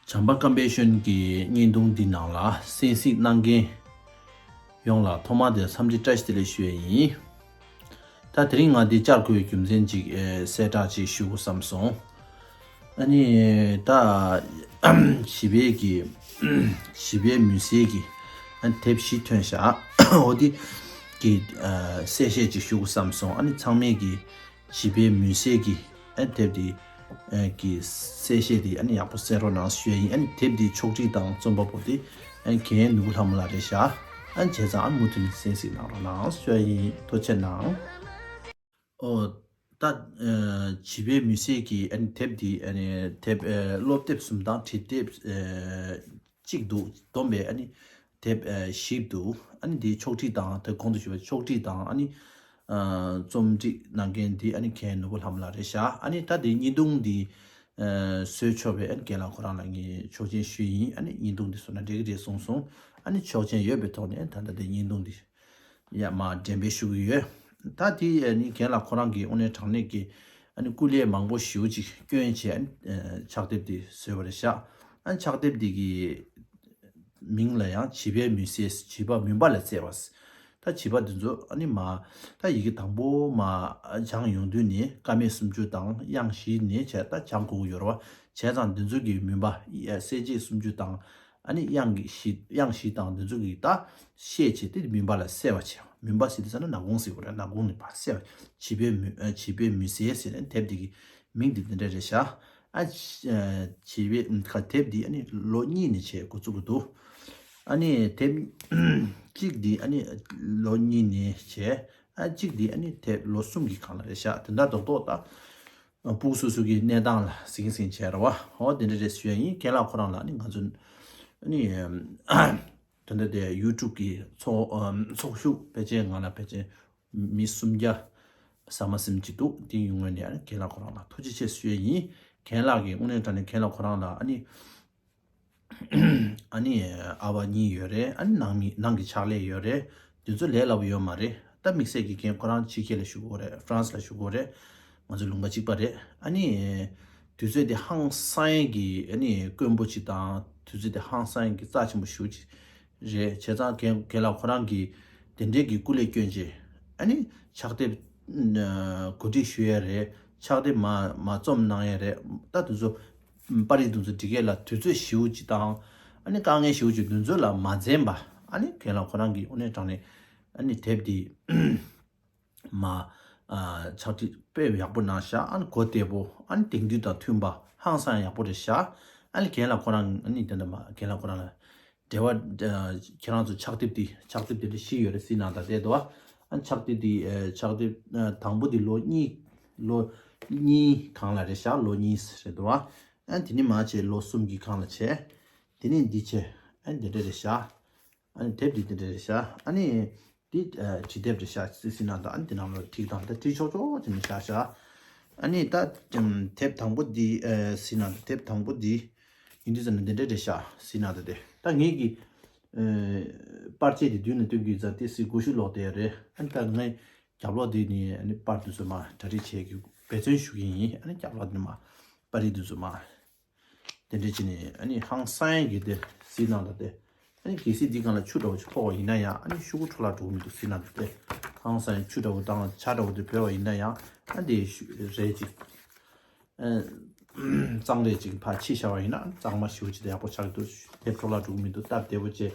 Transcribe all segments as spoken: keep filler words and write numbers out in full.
བྱམས་པ་ཀམ་པེ་ཤོན་གྱི་བརྙན་ཐུང་འདི་ནང་ལ་གསན་གཟིགས་གནང་མཁན་ཡོངས་ལ་ཐོག་མར་དེ་འཚམས་འདྲི་བཀྲ་ཤིས་བདེ་ལེགས་ཞུ་ཡས་ཡིན། ད་དེ་རིང་ང་འདི་བཅར་དགོས་པའི་རྒྱུ་མཚན་ཅིག་ཨེ་གསལ་བསྒྲགས་ཅིག་ཞུ་དགོས་བསམ་སོང་། ཨ་ནི་ད་བྱིས་པའི་གི་བྱིས་པའི་མུན་སེལ་གྱི་ཨ་ནི་དེབ་བཞི་ཐོན་བཞག་འོ་དེ་གི་ཨ་གསལ་བཤད་ཅིག་ཞུ་དགོས་བསམ་སོང་། ཨ་ནི་ཚང་མས་གི་བྱིས་པའི་མུན་སེལ་གྱི་ཨ་དེབ་དེ་ཨ་གི་གསལ་བཤད་དེ་ཨ་ནི་ཡག་པོ་གསན་རོགས་གནང་ཞུ་ཡ་ཡིན། ཨ་ནི་དེབ་དེའི་ཕྱོགས་སྒྲིག་དང་རྩོམ་པ་པོ་དེ་ཨ་ནི་རྒན་ནོར་བུ་ལྷ་མོ་ལགས་རེད་ཤག་ཨ་ནི་བྱས་ཙང་ཨ་ནི་མུ་མཐུད་ནས་གསན་གཟིགས་གནང་རོགས་གནང་ཞུ་ཡ་ཡིན། ཐུགས་རྗེ་གནང་། ཨོ། ད་ཨ་བྱིས་པའི་མུན་སེལ་གྱི་ཨ་ནི་དེབ་འདི་ཨ་ནི་དེབ་ཨ་སློབ་དེབ་གསུམ་དང་བྲིས་དེབ་ཨ་གཅིག་འདུག་བསྡོམས་པས་ཨ་ནི་དེབ་ཨ་བཞི་འདུག་ཨ་ནི་འདིའི་ཕྱོགས་སྒྲིག་དང་དེ་གོང་དུ་ཞུས་པའི་ཕྱོགས་སྒྲིག་དང་ཨ་ནི་ཨ་རྩོམ་སྒྲིག་གནང་མཁན་འདི་ཨ་ནི་མཁན་ནོར་བུ་ལྷ་མོ་ལགས་རེད་ཤག་ཨ་ནི་ད་འདི་བརྙན་ཐུང་འདི་ཨ་བཟོས་ཆོག་པའི་ཨ་ནི་རྒན་ལགས་ཁོ་རང་ལ་ངས་ཆོག་མཆན་ཞུས་ཡིན། ཨ་ནི་བརྙན་ཐུང་འདི་བཟོས་ན་འགྲིག་གི་རེད་གསུངས་སོང་། ཨ་ནི་ཆོག་མཆན་ཡོད་པའི་ཐོག་ནས་ད་ལྟ་འདི་བརྙན་ཐུང་འདི་ཡ་མ་འགྲེམས་སྤེལ་ཞུ་གི་ཡོད། ད་དེ་ནི་རྒན་ལགས་ཁོ་རང་གི་དངོས་གནས་དྲང་གནས་ཀྱི་ཨ་ནི་སྐུ་ལས་མང་པོ་ཞེ་པོ་ཅིག་བསྐྱོན་བྱས་ཨ་ནི་ཕྱག་དེབ་དེ་བཟོས་པ་རེད་ཤག་ཨ་ནི་ཕྱག་དེབ་དེ་གི་མིང་ལ་ཡང་བྱིས་པའི་མུན་སེལ། བྱིས་པ་མུན་པ་ལས་བསལ་བ། ད་བྱིས་པ་འདི་ཚོ་ཨ་ནི་མ་ད་ཡི་གེ་དང་པོ་མ་སྦྱང་ཡོང་དུས་ནས་ཀ་མད་སུམ་ཅུ་དང་དབྱངས་བཞི་ནས་བྱས་ད་སྦྱང་དགོས་ཀྱི་ཡོད་རེད་བ། བྱས་ཙང་འདི་ཚོ་གི་མུན་པ་སེལ་བྱེད་སུམ་ཅུ་དང་། ཨ་ནི་དབྱངས་ཀྱི་བཞི་དབྱངས་བཞི་དང་འདི་ཚོ་གི་ད་ཤེས་བྱས་ཏེ་མུན་པ་ལ་སེལ་བ་བྱས། མུན་པ་ཟེར་དུས་ཙམ་ན་ནག་ཁུང་ཟེར་དགོས་རེད། ནག་ཁུང་ནི་ཕར་སེལ་བ། བྱིས་པའི་མུན་ཨ་བྱིས་པའི་མུན་སེལ་ཟེར་ནས་དེབ་འདི་གི་མིང་འདི་འདི་འདྲ་རེད་ཤག་ཨ་བྱིས་པའི་ཁ་དེབ་འདི་ཨ་ནི་ལོ་གཉིས་ནས་བྱས་འགོ་བཙུགས་ཀྱི་འདུག་ཨ་ནི་དེབ་གཅིག་འདི་ཨ་ནི་ལོ་གཉིས་ནས་བྱས། ཨ་གཅིག་འདི་ཨ་ནི་དེབ་ལོ་གསུམ་གྱི་སྒང་ལ་རེད་ཤག་དེ་འདྲ་རྡོག་རྡོག་ད། སྤུ་གུ་སོ་སོ་གི་གནས་སྟངས་ལ་ཟིང་ཟིང་བྱས་ར་བ། འོ་དེ་འདྲ་རེད་ཞུ་ཡ་ཡིན། རྒན་ལགས་ཁོ་རང་ལ་ནི་ང་ཚོ་ནི་དོན་དག་དེ་ཡུ་ཊུབ་གི་ཚོགས་ཚོགས་ཞུགས་ཕལ་ཆེར་ང་ལ་ཕལ་ཆེར་མི་སུམ་བརྒྱ་ཟ་མ་ཟིན་གྱི་འདུག་དེ་ཡོང་བའི་ནི་རྒན་ལགས་ཁོ་རང་ལ་ཐུགས་རྗེ་ཆེ་ཞུ་ཡ་ཡིན། རྒན་ལགས་ཀྱི་དངོས་གནས་དྲང་གནས་རྒན་ལགས་ཁོ་རང་ལ་ཨ་ནི། ཨ་ནི་ཨ་བ་གཉིས་ཡོད་རེད། ཨ་ནི་ནང་མི་ནང་གི་ཕྱག་ལས་ཡོད་རེད། དེ་ཚོ་ལས་སླ་པོ་ཡོད་མ་རེད། ད་དམིགས་བསལ་གྱི་རྒན་ཁོ་རང་ཕྱི་རྒྱལ་ལ་བཞུགས་ཡོད་རེད། ཧྥ་རན་སི་ལ་བཞུགས་ཡོད་རེད། ང་ཚོ་ལུང་པ་གཅིག་པ་རེད། ཨ་ནི་དུས་ཚོད་དེ་ཧང་སང་གི་ཨ་ནི་དཀོན་པོ་ཅིག་དང་དུས་ཚོད་དེ་ཧང་སང་གི་རྩ་ཆེན་པོ་ཞེ་པོ་ཅིག་རེད། བྱས་ཙང་རྒན་རྒན་ལགས་ཁོ་རང་གིས་དེ་འདྲའི་གི་སྐུ་ལས་བསྐྱོན་བྱས་ཨ་ནི་ཕྱག་དེབ་གོ་སྒྲིག་ཞུ་ཡས་རེད། ཕྱག་དེབ་མ་མ་རྩོམ་གནང་ཡས་རེད། ད་དེ་ཚོ་པར་རིས་དེ་ཚོ་སྒྲིག་ཡས་ལ་དུས་ཚོད་ཞེ་པོ་ཅིག་དང་ཨ་ནི་དཀའ་ངལ་ཞེ་པོ་ཅིག་དེ་ཚོ་ལ་མ་འཛེམས་པ་ཨ་ནི་རྒན་ལགས་ཁོ་རང་གིས་དངོས་གནས་དྲང་གནས་ཨ་ནི་དེབ་འདི་མ་ཨ་ཕྱག་བྲིས་དཔེ་ཡག་པོ་གནང་ཤག་ཨ་ནི་གོ་བདེ་པོ། ཨ་ནི་དེང་དུས་དང་མཐུན་པ། ཧང་སང་ཡག་པོ་རེད་ཤག་ཨ་ནི་རྒན་ལགས་ཁོ་རང་ཨ་ནི་དེ་འདྲ་མ་རྒན་ལགས་ཁོ་རང་ལ་འབྲེལ་བ། ཨ་ཁྱེད་རང་ཚོ་ཕྱག་དེབ་འདི་ཕྱག་དེབ་འདི་འདྲ་བཞི་ཡོད་རེད་ཟེར་གནང་དང་བསྡད་འདུག་ཨ་ཕྱག་དེབ་འདི་ཨ་ཕྱག་དེབ་ཨ་དང་པོ་འདི་ལོ་གཉིས་ལོ་གཉིས་སྒང་ལ་རེད་ཤག་ལོ་གཉིས་རེད་འདུག་ཨ་དེ་ནས་མར་བྱས་ལོ་གསུམ་གྱི་སྒང་ལ་བྱས། དེ་ནས་འདི་བྱས། ཨ་འདི་འདྲ་རེད་ཤག་ཨ་ནི་དེབ་འདི་འདི་འདྲ་རེད་ཤག་ཨ་ནི་འདི་ཨ་བྲིས་དེབ་རེད་ཤག་ཟེར་ཟེར་གནང་དང་། ཨ་ནི་འདི་ནང་ལ་བྲིས་དང་ད་བྲིས་ཆོག་ཆོག་དེ་ནས་བཞག་ཤག་ཨ་ནི་ད་ཨམ་དེབ་དང་པོ་འདི་ཨ་ཟེར་གནང་དང་། དེབ་དང་པོ་འདི་ཡིན་དུས་ཙམ་ན་འདི་འདྲ་རེད་ཤག་ཟེར་གནང་དང་། དེ་ད་ངེད་ཀྱི་ཨ་པར་ཆས་འདི་མདུན་ལ་སྟོན་གྱི་ཡིན་ཙང་དེ་ཟེར་སྒོ་ཤུ་ལོག་བསྡད་ཡོད་རེད། ཨ་ནི་ད་ངའི་རྒྱབ་ལོགས་འདི་ནས་ཨ་ནི་པར་འདི་ཚོ་མར་གྲ་སྒྲིག་བྱེད་རྒྱུ་འབད་བརྩོན་ཞུ་གི་ཡིན། ཨ་ནི་རྒྱབ་ལོགས་འདི་ནས་མར་པར་རིས་འདི་ཚོ་མར། དེ་འདྲས་བྱས་ནས་ཨ་ནི་ཧང་སང་གི་དེ་ཟེར་གནང་དང་། དེ་ཨ་ནི་གལ་སྲིད་འདི་སྒང་ལ་ཆུ་འདྲ་བོ་ཅིག་ཕོག་པ་ཡིན་ན་ཡང་། ཨ་ནི་ཤོག་གུ་འཕྲོ་བརླག་འགྲོ་གི་མི་འདུག་ཟེར་གནང་དང་། དེ་ཧང་སང་ཆུ་འདྲ་བོ་དང་ཇ་འདྲ་བོ་དེ་བབས་པ་ཡིན་ན་ཡང་། ཨ་འདི་རས་ཅིག་ཨ་གཙང་རས་ཅིག་ཕར་ཕྱིས་བཞག་པ་ཡིན་ན་གཙང་མ་ཞེ་པོ་ཅིག་དང་ཡག་པོ་ཆགས་ཀྱི་འདུག་དེ་འཕྲོ་བརླག་འགྲོ་གི་མི་འདུག་སྟབས་བདེ་པོ་བྱས།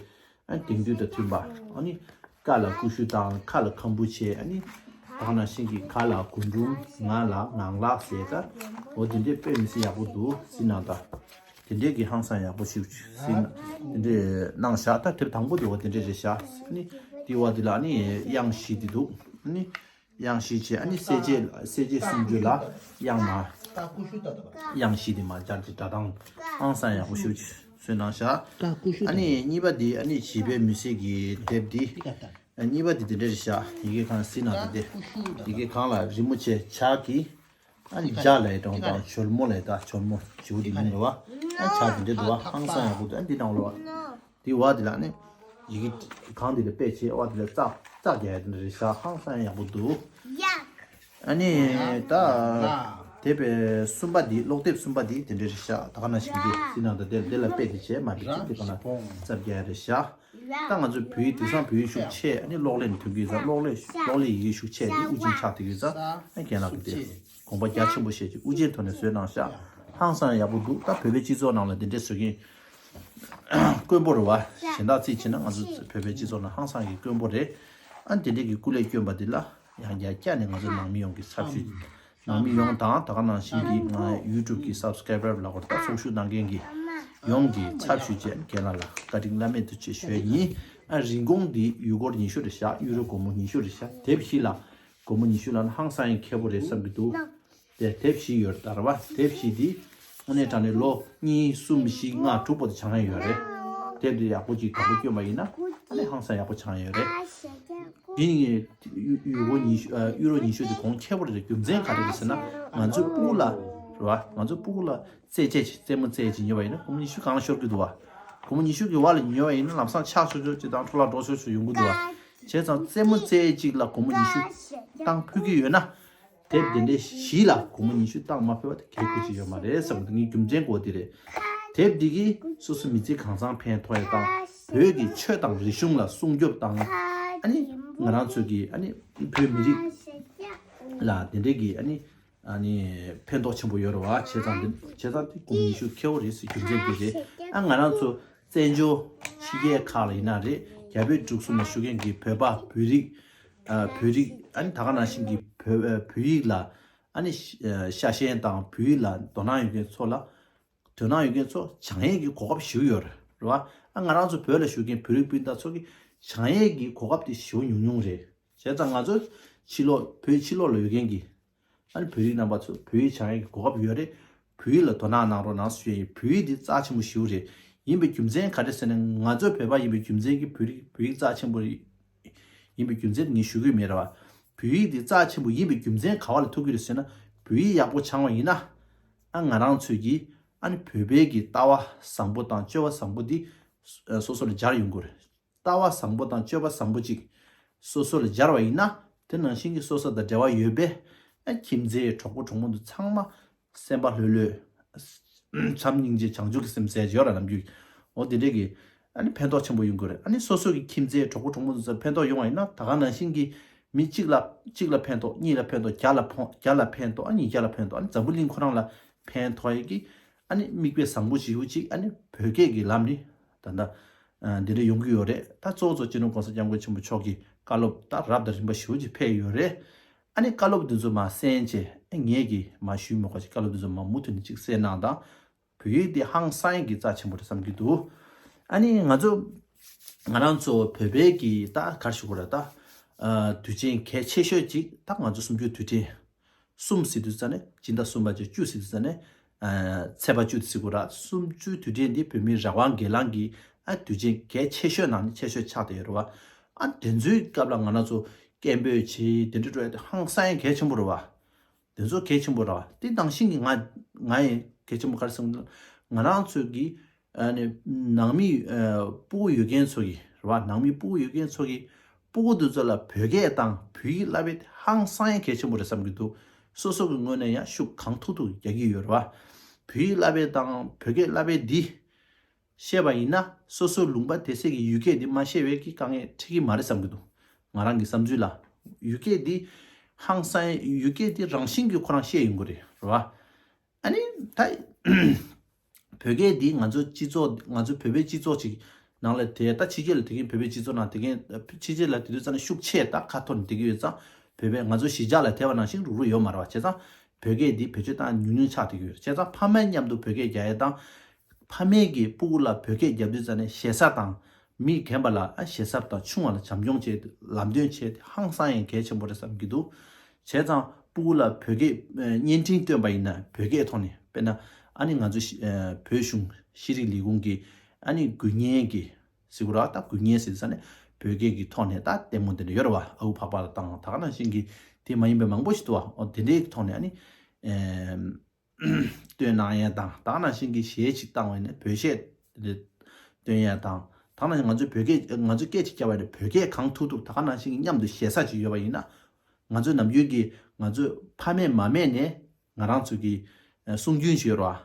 ཨ་ནི་དེང་དུས་དང་མཐུན་པ། ཨ་ནི་རྐ་ལ་ཀུ་ཤུ་དང་ཁ་ལ་ཁམ་བུ་བྱས། ཨ་ནི་ད་ག་ནང་བཞིན་གྱི་ག་ལ་རྒུན་འབྲུམ། ང་ལ་ངང་ལག་ཟེར། ད་འོ་དེ་འདྲས་དཔེ་མི་སྲིད་ཡག་པོ་འདུག་ཟེར་གནང་དང་། དེ་འདྲས་ཀྱི་ཧང་སང་ཡག་པོ་ཞིག་ཟེར་གནང་། དེ་འདྲས་གནང་བཞག་ད་དེབ་དང་པོ་དེ་འོ་དེ་འདྲས་རེད་བཞག་ཨ་ནི་དེའི་འོག་དེ་ལ་ཨ་ནི་དབྱངས་བཞི་དེ་འདུག་ཨ་ནི་དབྱངས་བཞི་བྱས། ཨ་ནི་གསལ་བྱེད་གསལ་བྱེད་སུམ་ཅུ་ལ་དབྱངས་མ་དབྱངས་བཞི་དེ་མར་སྦྱར་ཏེ་སྒྲ་གདངས་ཧང་སང་ཡག་པོ་ཞིག་བཟོས་གནང་བཞག་ཨ་ནི་གཉིས་པ་དེ་ཨ་ནི་བྱིས་པའི་མུན་སེལ་གྱི་དེབ་འདི། ཨ་གཉིས་པ་དེ་དེ་འདྲ་རེད་བཞག་ཡི་གེ་གང་ཟེར་གནང་དང་། དེ་ཡི་གེ་གང་ལ་རི་མོ་བྱས། ཇ་གི་ཨ་ནི་ཇ་ལ་ཡི་གྲོང་དང་ཇོལ་མོ་ལ་ཡི་ད་ཇོལ་མོ་ཇོ་དེ་མིན་རེད་བ། ཨ་ཇ་དེ་འདྲ་འདུག་བ། ཧང་སང་ཡག་པོ་འདུག་ཨ་འདི་ནང་ལོ་བ། དེ་བ་དེ་ལ་ཨ་ནི་ཡི་གེ་གང་དེ་ལ་དཔེ་བྱས། བ་དེ་ལ་ཙག་ཙག་རྒྱག་ཡ་དེ་འདྲ་རེད་བཞག་ཧང་སང་ཡག་པོ་འདུག་ཨ་ནི་ད། དེབ་གསུམ་པ་འདི་ཀློག་དེབ་གསུམ་པ་འདི་དེ་འདྲ་རེད་ཤག་ད་ག་ནང་བཞིན་གྱི་སི་ནང་དང་དེ་དེ་ལ་དཔེ་དེ་བྱས་མ་འགྲིག་ཅིག་དེ་ག་ན་རྩ་བརྒྱད་རེད་ཤག་ད་ང་ཚོ་བོད་ཡིག་དེང་སང་བོད་ཡིག་ཤུགས་ཆེ་ཨ་ནི་གློག་ཀླད་ནས་ཐོན་གྱི་ཡོད་ཙང་གློག་ཀླད་གློག་ཀླད་ཡི་གེ་ཤུགས་ཆེ་དེ་དབུ་ཅན་ཆགས་བསྡད་ཀྱི་ཡོད་ཙང་ཨ་རྒན་ལགས་ཀྱི་དེ་དགོངས་པ་རྒྱ་ཆེན་པོ་བཞེས་ཅིག་དབུ་ཅན་ཐོག་ནས་བཟོས་གནང་ཤག་ཧང་སང་ཡག་པོ་འདུག་ད་བོད་པའི་སྤྱི་ཚོགས་ནང་ལ་དེ་འདྲའི་བཟོ་མཁན་དཀོན་པོ་རེད་བ། གཞན་དག་རྩིས་བྱས་ན་ང་ཚོ་བོད་པའི་སྤྱི་ཚོགས་ནང་ཧང་སང་གི་དཀོན་པོ་རེད། ཨ་དེ་འདྲའི་གི་སྐུ་ལས་བསྐྱོན་པ་འདི་ལ་ཡང་བསྐྱར་བསྐྱར་ནས་ང་ཚོ་ནང་མི་ཡོངས་ཀྱི་ཚབ་ཞུས། ནང་མི་ཡོངས་དང་ད་ག་ནང་བཞིན་གྱི་ང་ཡུ་ཊུབ་གི་སབ་སི་ཀ་རའི་བར་ལ་གོ་ད་ཚོགས་ཞུགས་གནང་མཁན་གྱི་ཡོངས་ཀྱི་ཚབ་ཞུས་བྱས་རྒན་ལགས་ལ་བཀའ་དྲིན་བླ་མེད་དུ་ཆེ་ཞུ་ཡ་ཡིན། ཨ་རིན་གོང་འདི་ཡུ་སྒོར་ཉི་ཤུ་རེད་ཤག་ཡུ་རོ་སྒོར་མོ་ཉི་ཤུ་རེད་ཤག་དེབ་བཞི་ལ་སྒོར་མོ་ཉི་ཤུ་ལ་ན་ཧང་སང་ཡང་ཁེ་པོ་རེད་བསམ་གྱི་འདུག་དེ་དེབ་བཞི་ཡོད་རེད་ད་ར་བ། དེབ་བཞི་འདི་དངོས་གནས་དྲང་གནས་ལོ་གཉིས་གསུམ་བཞི་ལྔ་དྲུག་བར་དུ་སྦྱང་ཡ་ཡོད་རེད། དེབ་འདི་ཡག་པོ་ཅིག་དང་པོ་སྐྱོན་པ་ཡིན་ན་ཨ་ནི་ཧང་སང་ཡག་པོ་སྦྱང་ཡ་ཡོད་རེད། དེ་ཡིན་ཡུ་རོ་ཉི་ཤུ་ཡུ་རོ་ཉི་ཤུ་དེ་གོང་ཁེ་པོ་རེད། རྒྱུ་མཚན་ག་རེ་རེད་ཟེར་ན་ང་ཚོའི་སྤུ་གུ་ལ་རེད་བ། ང་ཚོའི་སྤུ་གུ་ལ་རྩེད་ཆས་ཅིག་རྩེད་མོ་རྩེད་ཅིག་ཉོས་པ་ཡིན་ན་སྒོར་མོ་ཉི་ཤུ་གང་ལ་ཤོར་གི་འདུག་བ། སྒོར་མོ་ཉི་ཤུ་གི་བར་ལ་ཉོས་པ་ཡིན་ན་ལམ་སང་ཆག་ཤོར་ཤོར་ཅིག་དང་འཕྲོ་བརླག་འགྲོ་ཤོར་ཤོར་ཡོང་གི་འདུག་བ། བྱས་ཙང་རྩེད་མོ་རྩེད་ཅིག་ལ་སྒོར་མོ་ཉི་ཤུ་བཏང་ཕོད་ཀྱི་ཡོད་ན། དེབ་དེ་འདྲའི་བཞི་ལ་སྒོར་མོ་ཉི་ཤུ་བཏང་མ་ཕོད་པ་དེ་གལ་ཁུར་ཅིག་ཡོད་མ་རེད་བསམ་གི་འདུག་ངའི་རྒྱུ་མཚན་གོ་དེ་རེད། དེབ་འདི་གིས་སོ་སོ་མི་ཚེ་གང་ཚང་ཕན་ཐོགས་ཡ་དང་བོད་ཀྱི་ཆོས་དང་རིག་གཞུང་ལ་སྲུང་སྐྱོབ་དང་ཨ་ནི་ང་རང་ཚོ་གི་ཨ་ནི་བོད་མི་རིགས་ལ་དེ་འདྲའི་གི་ཨ་ནི་ཨ་ནི་ཕན་ཐོགས་ཆེན་པོ་ཡོད་རེད་བ། བྱས་ཙང་འདི་བྱས་ཙང་དེ་སྒོར་མོ་ཉི་ཤུ་ཁེ་པོ་རེད་ཟེར་རྒྱུ་མཚན་འདི་རེད། ཨ་ང་རང་ཚོ་བཙན་བྱོལ་ཕྱི་རྒྱལ་ཁག་ལ་ཡིན་ན་རེད། རྒྱ་བོད་འབྲུག་གསུམ་ལ་བཞུགས་མཁན་གྱི་བོད་པ་བོད་རིགས་ཨ་བོད་རིགས་ཨ་ནི་ད་ག་ནང་བཞིན་གྱི་བོད་ཨ་བོད་ཡིག་ལ་ཨ་ནི་ཤ་ཤ་ཞེན་དང་བོད་ཡིག་ལ་དོ་སྣང་ཡོད་མཁན་ཚོ་ལ་དོ་སྣང་ཡོད་མཁན་ཚོ་སྦྱང་ཡས་ཀྱི་གོ་སྐབས་ཞེ་པོ་ཡོད་རེད་བ། ཨ་ང་རང་ཚོ་བོད་ལ་བཞུགས་མཁན་བོད་རིགས་སྤུན་ཟླ་ཚོ་གི་སྦྱང་ཡས་ཀྱི་གོ་སྐབས་དེ་ཞེ་པོ་ཉུང་ཉུང་རེད། བྱས་ཙང་ང་ཚོ་ཕྱི་ལོགས་བོད་ཕྱི་ལོགས་ལ་ཡོད་མཁན་གྱི་ཨ་ནི་བོད་རིགས་རྣམ་པ་ཚོ་བོད་ཡིག་སྦྱང་ཡས་ཀྱི་གོ་སྐབས་ཡོད་རེད། བོད་ཡིག་ལ་དོ་སྣང་གནང་རོགས་གནང་ཞུ་ཡས་ཡིན། བོད་ཡིག་འདི་རྩ་ཆེན་པོ་ཞེ་པོ་རེད། ཡིན་པའི་རྒྱུ་མཚན་ག་རེ་ཟེར་ན་ང་ཚོ་བོད་པ་ཡིན་པའི་རྒྱུ་མཚན་གྱིས་བོད་རིགས་བོད་ཡིག་རྩ་ཆེན་པོ་རེད། ཡིན་པའི་རྒྱུ་མཚན་ངས་ཞུ་གི་མེད་ར་བ། བོད་ཡིག་འདི་རྩ་ཆེན་པོ་ཡིན་པའི་རྒྱུ་མཚན་ག་བ་ལ་ཐུག་གི་རེད་ཟེར་ན་བོད་ཡིག་ཡག་པོ་སྦྱང་བ་ཡིན་ན་ཨ་ང་རང་ཚོས་ཀྱིས་ཨ་ནི་བོད་པའི་གི་ལྟ་བ་བཟང་པོ་དང་སྤྱོད་པ་བཟང་པོ་འདི་སོ་སོ་ལ་སྦྱར་ཡོང་གི་རེད། ལྟ་བ་བཟང་པོ་དང་སྤྱོད་པ་བཟང་པོ་ཅིག་སོ་སོ་ལ་སྦྱར་བ་ཡིན་ན་དེ་ནང་བཞིན་གྱི་སོ་སོ་དང་འབྲེལ་བ་ཡོད་པའི་ཨ་ཁྱིམ་མཚེས་གྲོགས་པོ་གྲོགས་མོ་འདི་ཚང་མ་སེམས་པ་ལྷོད་ལྷོད། མཚམས་སྙིང་རྗེ་བྱང་ཆུབ་ཀྱི་སེམས་ཟེར་ཡོད་ར་ནམ་རྒྱུན། འོ་དེ་འདྲས་ཀྱི་ཨ་ནི་ཕན་ཐོགས་ཆེན་པོ་ཡོང་གི་རེད། ཨ་ནི་སོ་སོ་གི་ཁྱིམ་མཚེས་གྲོགས་པོ་གྲོགས་མོ་ཚོ་ཚོར་ཕན་ཐོགས་ཡོང་བ་ཡིན་ན་ད་ག་ནང་བཞིན་གྱི་མི་གཅིག་ལ་གཅིག་ལ་ཕན་ཐོགས་གཉིས་ལ་ཕན་ཐོགས་བརྒྱ་ལ་ཕོ་བརྒྱ་ལ་ཕན་ཐོགས་ཨ་ཉིས་བརྒྱ་ལ་ཕན་ཐོགས་ཨ་ནི་འཛམ་བུ་གླིང་ཁོ་རང་ལ་ཕན་ཐོགས་ཡས་ཀྱི་ཨ་ནི་མིག་དཔེ་བཟང་པོ་ཞིག་ཅིག་ཨ་ནི་བོད་སྐད་ཀྱི་ལམ་ནི་ད་ལྟ་འདི་འདྲ་ཡོང་གི་ཡོད་རེད། ད་གཙོ་བོ་གཙོ་སྤྱི་ནོར་༸གོང་ས་༸སྐྱབས་མགོན་ཆེན་པོ་མཆོག་གི་བཀའ་སློབ་ད་རབ་དང་རིམ་པ་ཞེ་པོ་ཅིག་ཕེབས་ཡོད་རེད། ཨ་ནི་བཀའ་སློབ་འདི་ཚོ་མར་གསན་བྱས་ངས་ཀྱིས་མར་ཞུས་མེད་གོ་ཅིག་བཀའ་སློབ་འདི་ཚོ་མར་མུ་མཐུད་ནས་ཅིག་གསན་གནང་དང་། བོད་ཡིག་འདི་ཧང་སང་ཡས་ཀྱི་རྩ་ཆེན་པོ་རེད་བསམ་གྱི་འདུག་ཨ་ནི་ང་ཚོ་ང་རང་ཚོ་བོད་པའི་གི་ད་ག་རེ་ཞུ་དགོས་རེད་ད། ཨ་དུས་ཆེན་གལ་ཆེ་ཤོས་ཅིག་ད་ང་ཚོ་གསུམ་བཅུའི་དུས་དྲན། གསུམ་ཟེར་དུས་ཙ་ནས་སྤྱི་ཟླ་གསུམ་པ་ཅིག་བཅུ་ཟེར་དུས་ཙ་ནས་ཨ་ཚེས་པ་བཅུ་དེ་ཟེར་དགོས་རེད། གསུམ་བཅུའི་དུས་དྲན་འདི་བོད་མིའི་རང་དབང་སྒེར་ལངས་ཀྱི་ཨ་དུས་ཆེན་གལ་ཆེ་ཤོས་ནང་ནས་ཆེ་ཤོས་ཆགས་བསྡད་ཡོད་རེད་བ། ཨ་དེ་ཚོའི་སྐབས་ལ་ང་རང་ཚོ་སྐད་འབོད་བྱེད་དེ་འདྲ་འགྲོ་ཡ་དེ་ཧང་སང་ཡས་གལ་ཆེན་པོ་རེད་བ། དེ་ཚོ་གལ་ཆེན་པོ་རེད་བ། དེ་ནང་བཞིན་གྱི་ང་ང་ཡང་གལ་ཆེན་པོ་ག་རེ་ཟེར་ན་ང་རང་ཚོ་གི་ཨ་ནི་ནང་མི་ཨ་སྤུ་གུ་ཡོད་མཁན་ཚོ་གི་རེད་བ། ནང་མི་སྤུ་གུ་ཡོད་མཁན་ཚོ་གི་སྤུ་གུ་དེ་ཚོ་ལ་བོད་སྐད་དང་བོད་ཡིག་བསླབ་པའི་ཧང་སང་ཡས་གལ་ཆེན་པོ་རེད་བསམ་གྱི་འདུག་སོ་སོ་གི་ངོས་ནས་ཡང་ཤུགས་གང་ཐུབ་ཐུབ་རྒྱག་གི་ཡོད་རེད་བ། བོད་ཡིག་བསླབ་པའི་དང་བོད་སྐད་བསླབ་པའི་འདི་ཤེས་པ་ཡིན་ན་སོ་སོའི་ལུང་པ་དེ་སའི་གི་ཡུལ་སྐད་འདི་མ་ཤེས་པའི་གི་དཀའ་ངལ་འཕྲད་ཀྱི་མ་རེད་བསམ་གྱི་འདུག་ང་རང་གི་བསམ་ཚུལ་ལ། ཡུལ་སྐད་འདི་ཧང་སང་ཡས་ཡུལ་སྐད་འདི་རང་བཞིན་གྱིས་ཁོ་རང་ཤེས་ཡོང་གི་རེད་རེད་བ། ཨ་ནི་ད་བོད་སྐད་འདི་ང་ཚོ་སྤྱི་ཚོགས་ང་ཚོ་བོད་པའི་སྤྱི་ཚོགས་ཅིག་ནང་ལ་དེ་ད་ཕྱི་རྒྱལ་ལ་དེ་གིན་བོད་པའི་སྤྱི་ཚོགས་ནང་དེ་གིན་ཕྱི་རྒྱལ་ལ་དེ་དུས་ཙ་ན་ཤུགས་ཆེ་ད་ཁ་འཐོར་ནས་བསྡད་ཀྱི་ཡོད་ཙང་བོད་པའི་ང་ཚོ་གཞིས་ཆགས་ལ་དེ་བ་ནང་བཞིན་རུག་རུག་ཡོད་མ་རེད་བ། བྱས་ཙང་བོད་སྐད་འདི་བེད་སྤྱོད་བཏང་ཉུང་ཉུང་ཆགས་བསྡད་ཀྱི་ཡོད་རེད། བྱས་ཙང་ཕ་མའི་མཉམ་དུ་བོད་སྐད་རྒྱག་ཡས་དང་། ཕ་མས་ཀྱིས་སྤུ་གུ་ལ་བོད་སྐད་རྒྱབ་དུས་ཙ་ནས་ཞེ་ས་དང་། མི་རྒན་པ་ལ་ཨ་ཞེ་ས་དང་ཆུང་བ་ལ་བྱམས་སྐྱོང་བྱས་ཏེ་ལམ་སྟོན་བྱས་ཏེ་ཧང་སང་ཡང་གལ་ཆེན་པོ་རེད་བསམ་གྱི་འདུག་བྱས་ཙང་སྤུ་གུ་ལ་བོད་སྐད་ཨ་བརྙན་འཕྲིན་སྟོན་པ་ཡིན་ན་བོད་སྐད་ཐོག་ནས་དཔེར་ན་ཨ་ནི་ང་ཚོ་ཤི་ཨ་བོད་གཞུང་ཤེས་རིག་ལས་ཁུངས་ཀྱི་ཨ་ནི་འགུལ་བརྙན་གྱི་ཟེར་དགོས་རེད་བ། ད་འགུལ་བརྙན་ཟེར་ས་ནས་བོད་སྐད་ཀྱི་ཐོག་ནས་ད་ལྟད་མོ་དེ་འདྲ་ཡོད་རེད་བ། ཨ་ཁུ་ཕག་པ་ལ་བཏང་ད་ག་ནང་བཞིན་གྱི་དེ་མ་ཡིན་པའི་མང་པོ་ཞིག་འདུག་བ། འོ་དེ་འདྲའི་ཐོག་ནས་ཨ་ནི་ཨེམ། སྟོན་གནང་ཡས་དང་ད་ག་ནང་བཞིན་གྱི་གཞས་ཅིག་བཏང་བ་ཡིན་ན་བོད་གཞས་དེ་སྟོན་ཡས་དང་ད་ག་ནང་བཞིན་ང་ཚོས་བོད་སྐད་ང་ཚོས་སྐད་ཅིག་བརྒྱབ་པ་ཡིན་ན་བོད་སྐད་གང་ཐུབ་ཐུབ་ད་ག་ནང་བཞིན་གྱི་མཉམ་དུ་ཞེ་ས་ཅིག་ཡོད་པ་ཡིན་ན་ང་ཚོས་ནམ་རྒྱུན་གྱི་ང་ཚོས་ཕ་མེས་མ་མེས་ནས་ ང་རང་ཚོ་གི་ཨ་གསུང་རྒྱུན་ཞིག་ཡོད་རེད་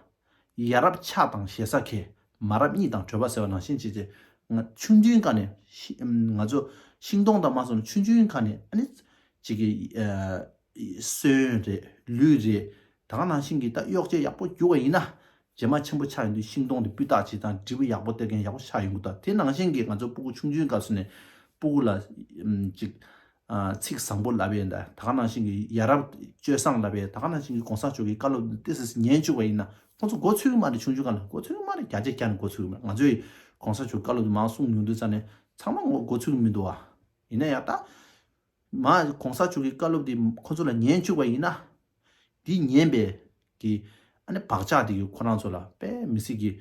བ། ཡ་རབས་ཆགས་དང་ཞེ་ས་གས། མ་རབས་གཉིད་དང་བྲོས་པ་ཟེར་བ་ནང་བཞིན་བྱས་ཏེ། ང་ཆུང་དུས་ཀ་ནས་ཤི་ང་ཚོ་ཤིང་སྡོང་དང་མ་སོང་ཆུང་ཆུང་ཀ་ནས་ཨ་ནི་ཅིག་གི་ཨ་སོན་རེད། ལུས་རེད། ད་ག་ནང་བཞིན་གྱི་ད་གཡོག་བྱེད་ཡག་པོ་རྒྱུག་པ་ཡིན་ན། རྗེས་མ་ཆེན་པོ་ཆགས་ཡོང་དུས་ཤིང་སྡོང་དེ་སྤུས་དག་ཅིག་དང་འབྲས་བུ་ཡག་པོ་སྟེར་མཁན་ཡག་པོ་ཆགས་ཡོང་གི་འདུག་དེ་ནང་བཞིན་གྱི་ང་ཚོ་སྤུ་གུ་ཆུང་ཆུང་སྐབས་སུ་ནས་སྤུ་གུ་ལ་ཨམ་ཅིག་ཨ་ཚིག་བཟང་པོ་ལབ་ཡས་འདྲ། ད་ག་ནང་བཞིན་གྱི་ཡ་རབས་སྤྱོད་བཟང་ལབ་ཡས། ད་ག་ནང་བཞིན་གྱི་གོང་ས་མཆོག་གི་བཀའ་སློབ་འདི་ཏོག་ཙམ་ཉན་བཅུག་པ་ཡིན་ན། ཁོང་ཚོ་མགོ་ཚོས་ཀྱི་མ་རེད། ཆུང་ཆུང་སྒང་ལ་མགོ་ཚོས་ཀྱི་མ་རེད། བརྒྱ་ཆ་བརྒྱ་ནས་མགོ་ཚོས་ཀྱི་མ་རེད། ང་ཚོས་གོང་ས་མཆོག་བཀའ་སློབ་འདི་མང་གསུང་མྱོང་དུས་ཙ་ནས་ཚང་མ་མགོ་ཚོས་ཀྱི་མི་འདུག་བ། ཡིན་ན་ཡང་ད་མ་གོང་ས་མཆོག་གི་བཀའ་སློབ་འདི་ཁོང་ཚོ་ལ་ཉན་བཅུག་པ་ཡིན་ན། འདི་ཉན་པའི་གི་ཨ་ནི་བག་ཆགས་དེ་གི་ཁོ་རང་ཚོ་ལ་དཔེ་མི་སྲིད་ཀྱི་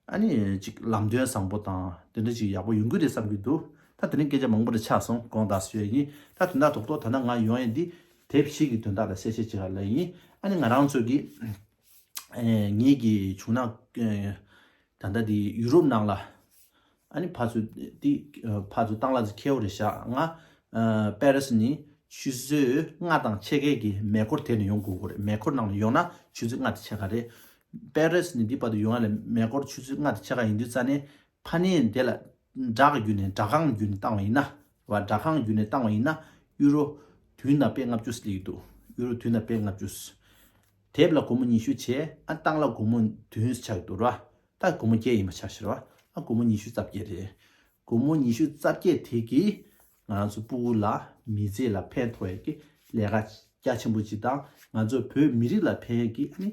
ཨ་ནི་ཅིག་ལམ་སྟོན་བཟང་པོ་དང་དེ་འདྲ་ཅིག་ཡག་པོ་ཡོང་གི་རེད་བསམ་གྱི་འདུག་ད་དེ་རིང་སྐད་ཆ་མང་པོ་རེ་ཆགས་སོང་། དགོངས་དག་ཞུ་ཡ་ཡིན། ད་དོན་དག་རྡོག་རྡོག་ད་ལྟ་ང་ཡོང་ཡ་འདི་དེབ་བཞི་གི་དོན་དག་ལ་གསལ་བཤད་བྱེད་ག་ལ་ཡིན། ཨ་ནི་ང་རང་ཚོ་གི་ཨེ་ངེད་ཀྱི་བྱུང་ན་ཨེ་ད་ལྟ་འདི་ཡུ་རོབ་ནང་ལ་ཨ་ནི་ཕར་ཚུར་འདི་ཨ་ཕར་ཚུར་བཏང་ལ་ཚུར་ཁེལ་བ་རེད་ཤག་ང་ཨ་པེ་རི་སི་ནས་ཆུ་ཚོད་ལྔ་དང་ཕྱེད་ཀའི་གི་མེ་འཁོར་དེད་ནས་ཡོང་དགོས་ཀྱི་རེད། མེ་འཁོར་ནང་ལ་ཡོང་ན་ཆུ་ཚོད་ལྔ་དང་ཕྱེད་ཀ་རེད། པེ་རི་སི་ནས་འདི་བར་དུ་ཡོང་ཡ་ལ་མེ་འཁོར་ཆུ་ཚོད་ལྔ་དང་ཕྱེད་ཀ་ཡིན་དུས་ཙ་ནས་ཕ་ནས་འདི་ལ་སྦྲག་བརྒྱུད་ནས་སྦྲག་ཁང་བརྒྱུད་ནས་བཏང་བ་ཡིན་ན་བ། སྦྲག་ཁང་བརྒྱུད་ནས་བཏང་བ་ཡིན་ན་ཡུ་རོ་བདུན་དང་པད་ལྔ་བཅུ་སླེབས་ཀྱི་འདུག་ཡུ་རོ་བདུན་དང་པད་ལྔ་བཅུ། དེབ་ལ་སྒོར་མོ་ཉི་ཤུ་བྱས། ཨ་བཏང་ལ་སྒོར་མོ་བདུན་ཆགས་ཀྱི་འདུག་ར། ད་སྒོར་མོ་བརྒྱད་ཡིན་པ་ཆགས་ཤག་ར། ཨ་སྒོར་མོ་ཉི་ཤུ་རྩ་བརྒྱད་རེད། སྒོར་མོ་ཉི་ཤུ་རྩ་བརྒྱད་དེ་གིས་ང་རང་ཚོ་སྤུ་གུ་ལ་མི་ཚེ་ལ་ཕན་ཐོགས་ཡས་ཀྱི་ལས་ཀ་རྒྱ་ཆེན་པོ་ཅིག་དང་། ང་ཚོ་བོད་མི་རིགས་ལ་ཕན་ཡས་ཀྱི་ཨ་ནི་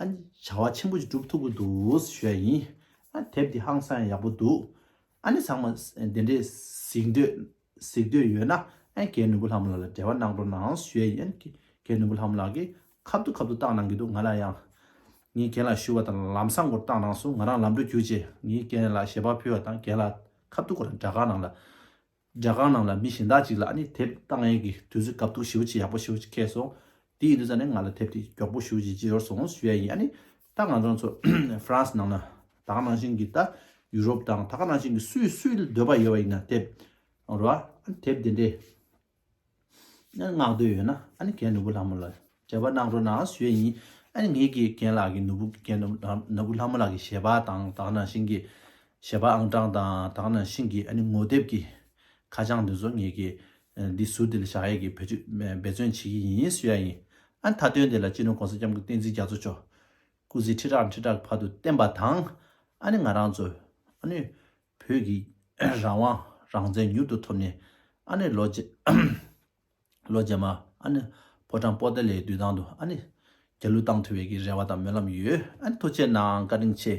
ཨ་ནི་བྱ་བ་ཆེན་པོ་ཅིག་སྒྲུབ་ཐུབ་ཀྱི་འདུག་ཞུ་ཡ་ཡིན། ཨ་དེབ་འདི་ཧང་སང་ཡག་པོ་འདུག་ཨ་ནི་ཚང་མ་དེ་འདྲའི་གཟིགས་འདོད་གཟིགས་འདོད་ཡོད་ན་ཨ་རྒན་ནོར་བུ་ལྷ་མོ་ལགས་ལ་འབྲེལ་བ་གནང་རོགས་གནང་ཞུ་ཡ་ཡིན། ཨ་ནི་རྒན་ནོར་བུ་ལྷ་མོ་ལགས་ཀྱིས་ཁ་ཐུག་ཁ་ཐུག་བཏང་གནང་གི་འདུག་ང་ལ་ཡང་ངའི་རྒན་ལགས་ཞུ་བ་དང་ལམ་སང་སྐོར་བཏང་གནང་སོང་། ང་རང་ལམ་འགྲོ་རྒྱུགས་རྗེས་ངའི་རྒན་ལགས་ཞལ་པར་ཕུལ་བ་དང་། རྒན་ལགས་ཁ་ཐུག་ཁོ་རང་སྦྲག་ཁང་ནང་ལ་སྦྲག་ཁང་ནང་ལ་མི་གཞན་དག་ཅིག་ལ་ཨ་ནི་དེབ་བཏང་ཡས་ཀྱི་དུས་ཚོད་དགའ་སྡུག་ཞེ་པོ་ཅིག་ཡག་པོ་ཞེ་པོ་ཅིག་འཁེལ་སོང་། དེ་ཡིན་དུས་ཙ་ནས་ང་ལ་དེབ་དེ་མགྱོགས་པོ་ཞེ་པོ་ཅིག་ཅིག་ཡོར་སོང་ཞུ་ཡ་ཡིན། ཨ་ནི་ད་ང་ཚོ་ཚོ་ཧྥ་རན་སི་ནང་ལ་ད་ག་ནང་བཞིན་གྱི་ད་ཡུ་རོབ་དང་ད་ག་ནང་བཞིན་གྱི་སུས་སུས་འདོད་པ་ཡོད་པ་ཡིན་ན་དེབ་རོ། ཨ་ནི་དེབ་དེ་འདྲས་མངགས་འདོད་ཡོད་ན་ཨ་ནི་རྒན་ནོར་བུ་ལྷ་མོ་ལ་འབྲེལ་བ་གནང་རོགས་གནང་ཞུ་ཡས་ཡིན། ཨ་ནི་ངེད་ཀྱི་རྒན་ལགས་ཀྱི་ནོར་བུ་རྒན་ནོར་ནོར་བུ་ལྷ་མོ་ལགས་ཀྱི་ཞལ་པར་དང་ད་ག་ནང་བཞིན་གྱི་ཞལ་པར་ཨང་གྲངས་དང་ད་ག་ནང་བཞིན་གྱི་ཨ་ནི་ངོ་དེབ་ཀྱི་ཁ་བྱང་འདི་ཚོ་ངེད་ཀྱི་འདི་ཟུར་འདི་ལ་བཞག་ཡས་ཀྱི་བེད་སྤྱོད་འབད་བརྩོན་བྱེད་ཀྱི་ཡིན་ཞུ་ཡ་ཡིན། ཨ་ནི་མཐའ་དོན་དེ་ལ་སྤྱི་ནོར་༸གོང་ས་༸སྐྱབས་མགོན་བསྟན་འཛིན་རྒྱ་མཚོ་མཆོག་སྐུ་ཚེ་ཁྲི་ཕྲག་ཁྲི་ཕྲག་བར་དུ་བརྟན་པ་དང་། ཨ་ནི་ང་རང་ཚོ་ཨ་ནི་བོད་ཀྱི་རང་དབང་རང་བཙན་མྱུར་དུ་ཐོབ་ནས་ཨ་ནི་ལོ་རྗེས་ལོ་རྗེས་མ་ཨ་ནི་ཕོ་བྲང་པོ་ཏཱ་ལའི་དུས་དང་དུ་ཨ་ནི་རྒྱལ་གླུ་བཏང་ཐུབ་པའི་གི་རེ་བ་དང་སྨོན་ལམ་ཡོད། ཨ་ནི་ཐུགས་རྗེ་གནང་། བཀའ་དྲིན་ཆེ།